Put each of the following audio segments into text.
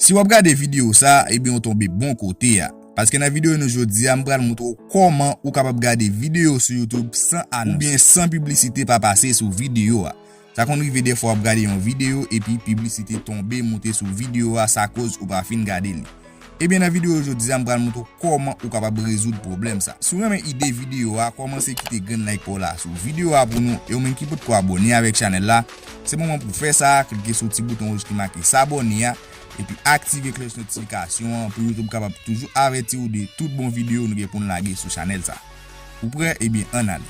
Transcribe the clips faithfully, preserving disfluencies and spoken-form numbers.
Si w ap gade videyo sa, ebyen ou tonbe bon kote a. Paske nan videyo nou jodi a, m pral montre w kòman ou kapab gade videyo sou YouTube san anons oubyen san piblisite pa pase sou videyo a. Sa konn rive defwa w ap gade yon videyo epi piblisite tonbe moute sou videyo a, sa koz ou pa fin gade li. Ebyen nan videyo jodi a, m pral montre w kòman ou kapab rezoud pwoblèm sa. Si w renmen ide videyo a, kòmanse kite grenn like pa w la sou videyo a pou nou, e ou menm ki potko abòne avèk chanèl la, se moman pou w fè sa, klike sou ti bouton wouj ki make sabòne a, epi aktive klòch notifikasyon an pou YouTube kapab toujou avèti w de tout bon videyo nou gen pou n lage sou chanèl sa. Ou prè? Ebyen, ann ale.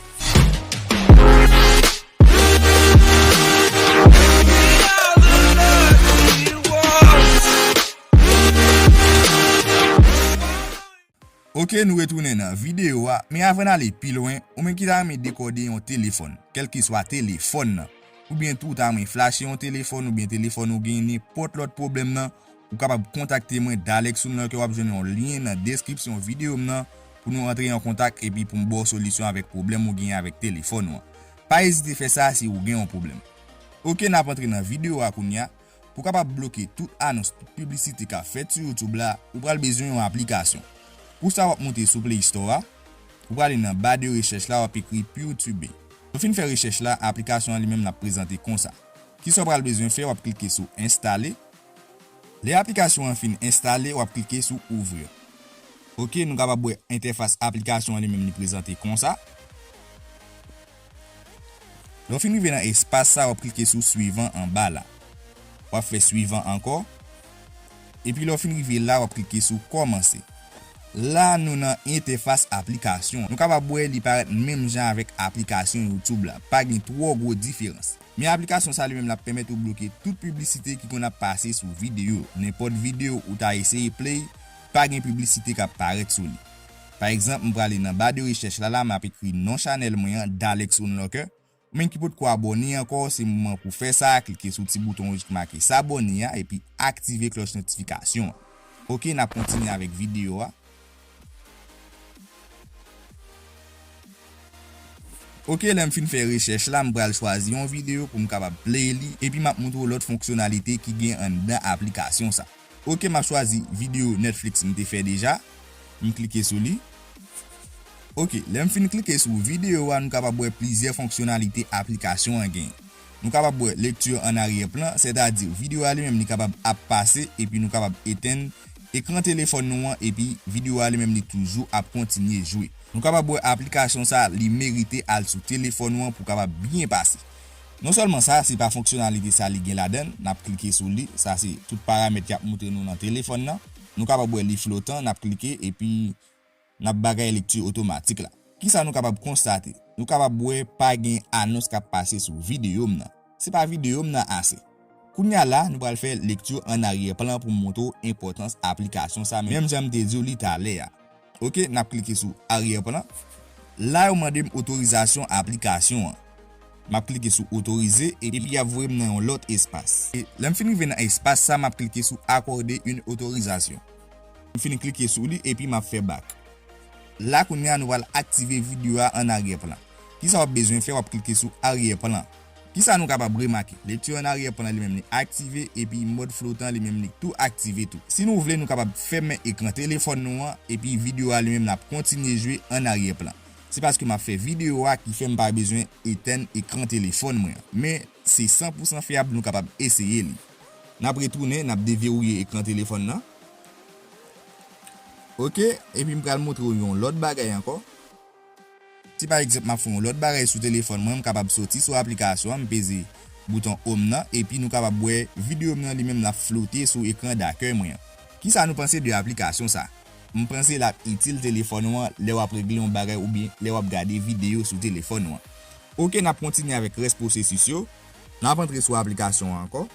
Ok, nou retounen nan videyo a, men avan n ale pi lwen, ou menm ki ta renmen dekòde yon telefòn, kèlkeswa telefòn nan, oubyen tou w ta renmen flache yon telefòn, oubyen telefòn ou gen nenpòt lòt pwoblèm nan, ou kapab kontakte mwen, Dalex Unlocker, w ap jwenn yon lyen nan deskripsyon videyo m nan pou nou antre an kontak epi pou m ba w solisyon avèk pwoblèm ou genyen avèk telefòn ou an. Pa ezite fè sa si ou gen yon pwoblèm. Ok, n ap antre nan videyo a kounye a. Pou w kapab bloke tout anons, tout piblisite k ap fèt sou YouTube la, ou pral bezwen yon aplikasyon. Pou sa, w ap moute sou Play Store a, ou prale nan ba de rechèch la, w ap ekri PewTube. Lè w fin fè rechèch la, aplikasyon an li menm l ap prezante konsa. Kisa w pral bezwen fè? W ap klike sou enstale. Lè aplikasyon an fin enstale, w ap klike sou ouvrir. Ok, nou kapab wè entèfas aplikasyon an li menm li prezante konsa. Lè w fin rive nan espas sa, w ap klike sou suivant anba la. W ap fè suivant ankò. Epi lè w fin rive la, w ap klike sou kòmanse. La, nou nan entèfas aplikasyon. Nou kapab wè li parèt menm jan avèk aplikasyon YouTube la. Pa gen twò gwo diferans. Men aplikasyon sa li menm l ap pèmèt ou bloke tout piblisite ki konn ap pase sou videyo. Nenpòt videyo ou ta eseye play, pa gen piblisite k ap parèt sou li. Pa egzanp, m prale nan ba de rechèch la, la, m ap ekri non chanèl mwen an, Dalex Unlocker. Ou menm ki potko abòne ankò, se moman pou w fè sa, klike sou ti bouton wouj ki make sabòne a, epi aktive klòch notifikasyon an. Ok, n ap kontinye avèk videyo a. Ok, lè m fin fè rechèch la, m pral chwazi yon videyo pou m kapab play li, epi m ap montre w lòt fonksyonalite ki gen anndan aplikasyon sa. Ok, m ap chwazi videyo Netflix m te fè deja. M klike sou li. Ok, lè m fin klike sou videyo a, nou kapab wè plizyè fonksyonalite aplikasyon an genyen. Nou kapab wè lecture en arrière-plan, sètadi videyo a li menm li kapab ap pase epi nou kapab etenn ekran telefòn nou an epi videyo a li menm li toujou ap kontinye jwe. Nou kapab wè aplikasyon sa li merite al sou telefòn ou an pou kapab byen pase. Non sèlman sa, se pa fonksyonalite sa li gen ladan l, n ap klike sou li, sa se tout paramèt y ap montre nou nan telefòn nan. Nou kapab wè li flotan, n ap klike epi n ap bagay lekti otomatik la. Kisa nou kapab konstate? Nou kapab wè pa gen anons k ap pase sou videyo m nan. Se pa videyo m nan ase. Kounye a la, nou pral fè lecture en arrière-plan pou m montre w enpòtans aplikasyon sa, menm jan m te di w li talè a. Ok, n ap klike sou arrière-plan. La, yo mande m otorizasyon aplikasyon an. M ap klike sou otorize, epi y ap voye m nan yon lòt espas. E lè m fin rive nan espas sa, m ap klike sou accorder une autorisation. M fin klike sou li epi m ap fè back. La kounye a nou pral aktive videyo a an aryè plan. Kisa w ap bezwen fè? W ap klike sou aryè plan. Kisa nou kapab remake? Lecture en arrière-plan li menm li aktive epi mòd flotan li menm li tou aktive tou. Si nou vle nou kapab fèmen ekran telefòn nou an epi videyo a li menm l ap kontinye jwe an aryè plan. Se paske m ap fè videyo a ki fè m pa bezwen etèn ekran telefòn mwen an. Men se san pou san fyab, nou kapab eseye li. N ap retounen, n ap deverouye ekran telefòn nan. Ok, epi m pral montre w yon lòt bagay ankò. Si pa egzanp m ap fè yon lòt bagay sou telefòn mwen, m kapab soti sou aplikasyon an, m peze bouton home nan, epi nou kapab wè videyo m nan li menm l ap flote sou ekran dakèy mwen an. Kisa nou panse de aplikasyon sa? M panse l ap itil telefòn ou an lè w ap regle yon bagay oubyen lè w ap gade videyo sou telefòn ou an. Ok, n ap kontinye avèk rès pwosesis yo. N ap antre sou aplikasyon an ankò.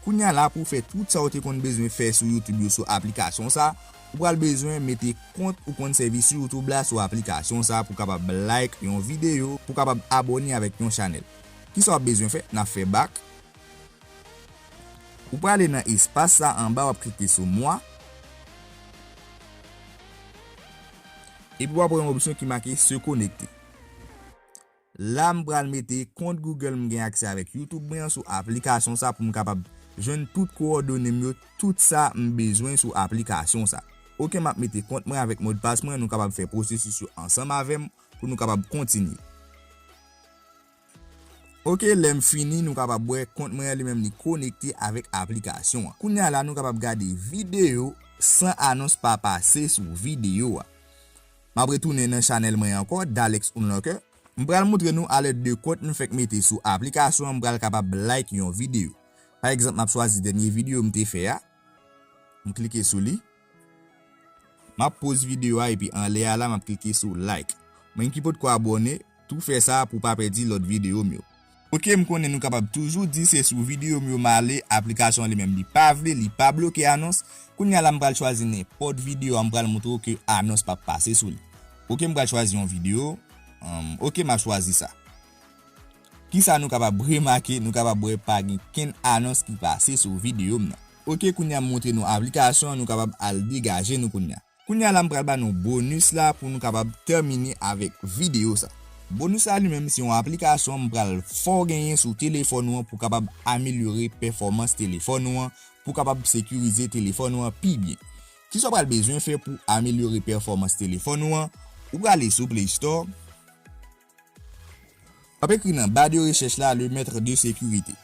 Kounye a la, pou w fè tout sa w te konn bezwen fè sou YouTube yo sou aplikasyon sa, ou pral bezwen mete kont ou konn sèvi sou YouTube la sou aplikasyon sa pou w kapab like yon videyo, pou w kapab abòne avèk yon chanèl. Kisa w ap bezwen fè? N ap fè back. Ou prale nan espas sa anba, w ap klike sou moi. Epi w ap wè yon opsyon ki make se connecter. La, m pral mete kont Google m gen aksè avèk YouTube mwen an sou aplikasyon sa pou m kapab jwenn tout kowòdone m yo, tout sa m bezwen sou aplikasyon sa. Oke, m ap mete kont mwen avèk modpas mwen, nou kapab fè pwosesis yo ansanm avè m pou nou kapab kontinye. Oke, lè m fini, nou kapab wè kont mwen an li menm li konekte avèk aplikasyon an. Kounye a la, nou kapab gade videyo san anons pa pase sou videyo a. M ap retounen nan chanèl mwen ankò, Dalex Unlocker. M pral montre nou alèd de kont m fèk mete sou aplikasyon an, m pral kapab like yon videyo. Pa egzanp, m ap chwazi dènye videyo m te fè a. M klike sou li. M ap poz videyo a epi anlè a la, m ap klike sou like. Mwen ki potko abòne, tou fè sa pou pa pèdi lòt videyo m yo. Oke, m konnen nou kapab toujou di se sou videyo m yo m ale, aplikasyon an li menm li pa vle, li pa bloke anons. Kounye a la, m pral chwazi nenpòt videyo a, m pral montre w ke anons p ap pase sou li. Oke, m pral chwazi yon videyo. Anm, oke, m ap chwazi sa. Kisa nou kapab remake? Nou kapab wè pa gen kenn anons ki pase sou videyo m nan. Oke, kounye a m montre nou aplikasyon an, nou kapab al degaje nou kounye a. Kounye a la, m pral ba nou bonis la pou nou kapab tèmine avèk videyo sa. Bonis la li menm se yon aplikasyon m pral fè w genyen sou telefòn ou an pou kapab amelyore pèfòmans telefòn ou an, pou kapab sekirize telefòn ou an pi byen. Kisa w pral bezwen fè pou amelyore pèfòmans telefòn ou an? Ou prale sou Play Store. W ap ekri nan ba de rechèch la, le maître de sécurité.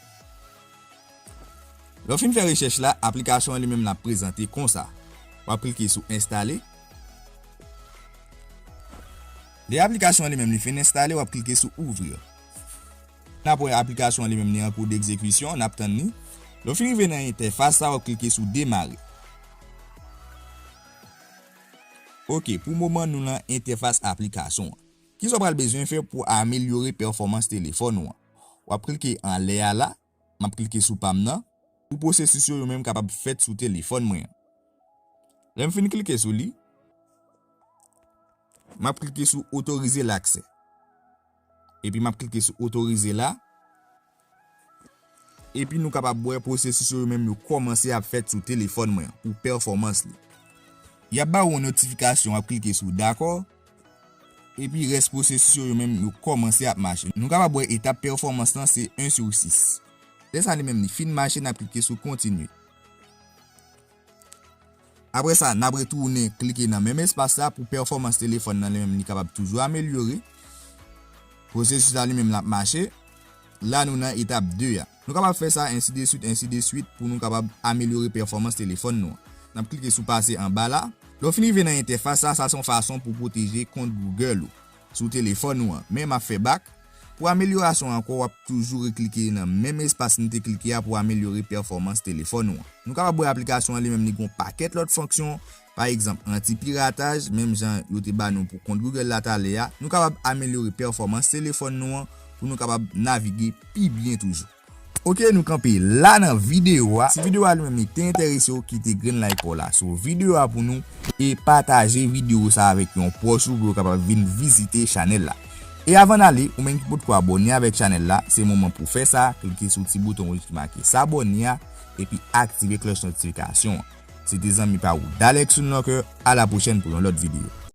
Lè w fin fè rechèch la, aplikasyon an li menm l ap prezante konsa. W ap klike sou enstale. Lè aplikasyon an li menm li fin enstale, w ap klike sou ouvrir. N ap wè aplikasyon an li menm li an kou degzekisyon, n ap tann li. Lè w fin rive nan entèfas sa, w ap klike sou demare. Oke, pou moman nou nan entèfas aplikasyon an. Kisa w pral bezwen fè pou amelyore pèfòmans telefòn ou an? W ap klike anlè a la, m ap klike sou pa m nan, pou pwosesis yo yo menm kapab fèt sou telefòn mwen an. Lè m fin klike sou li, m ap klike sou otorize laksè. Epi m ap klike sou otorize la. Epi nou kapab wè pwosesis yo yo menm yo kòmanse ap fèt sou telefòn mwen an pou pèfòmans li. Y ap ba ou yon notifikasyon, w ap klike sou dakò. Epi rès pwosesis yo yo menm yo kòmanse ap mache. Nou kapab wè etap pèfòmans lan se en sou sis. Lè sa li menm li fin mache, n ap klike sou kontinye. Apre sa, n ap retounen klike nan menm espas la pou pèfòmans telefòn nan li menm li kapab toujou amelyore. Pwosesis la li menm l ap mache. La nou nan etap de a. Nou kapab fè sa ensi de swit, ensi de swit pou nou kapab amelyore pèfòmans telefòn nou an. N ap klike sou pase anba la. Lè w fin rive nan entèfas la, sa se yon fason pou pwoteje kont Google ou sou telefòn ou an. Men m ap fè bak. Pou amelyorasyon ankò, w ap toujou reklike nan menm espas nou te klike a pou amelyore pèfòmans telefòn ou an. Nou kapab wè aplikasyon an li menm li gen yon pakèt lòt fonksyon, pa egzanp, anti-pirataj, menm jan yo te ba nou pou kont Google la talè a. Nou kapab amelyore pèfòmans telefòn nou an pou nou kapab navige pi byen toujou. Oke, nou kanpe la nan videyo a. Si videyo a li menm li te enterese w, kite grenn like pa w la sou videyo a pou nou e pataje videyo sa avèk yon pwòch ou pou yo kapab vin vizite chanèl la. E avan n ale, ou menm ki potko abòne avèk chanèl la, se moman pou fè sa, klike sou ti bouton wouj ki make sabòne a, epi aktive klòch notifikasyon an. Se te zanmi pa ou Dalex Unlocker, a la pwochèn pou yon lòt videyo.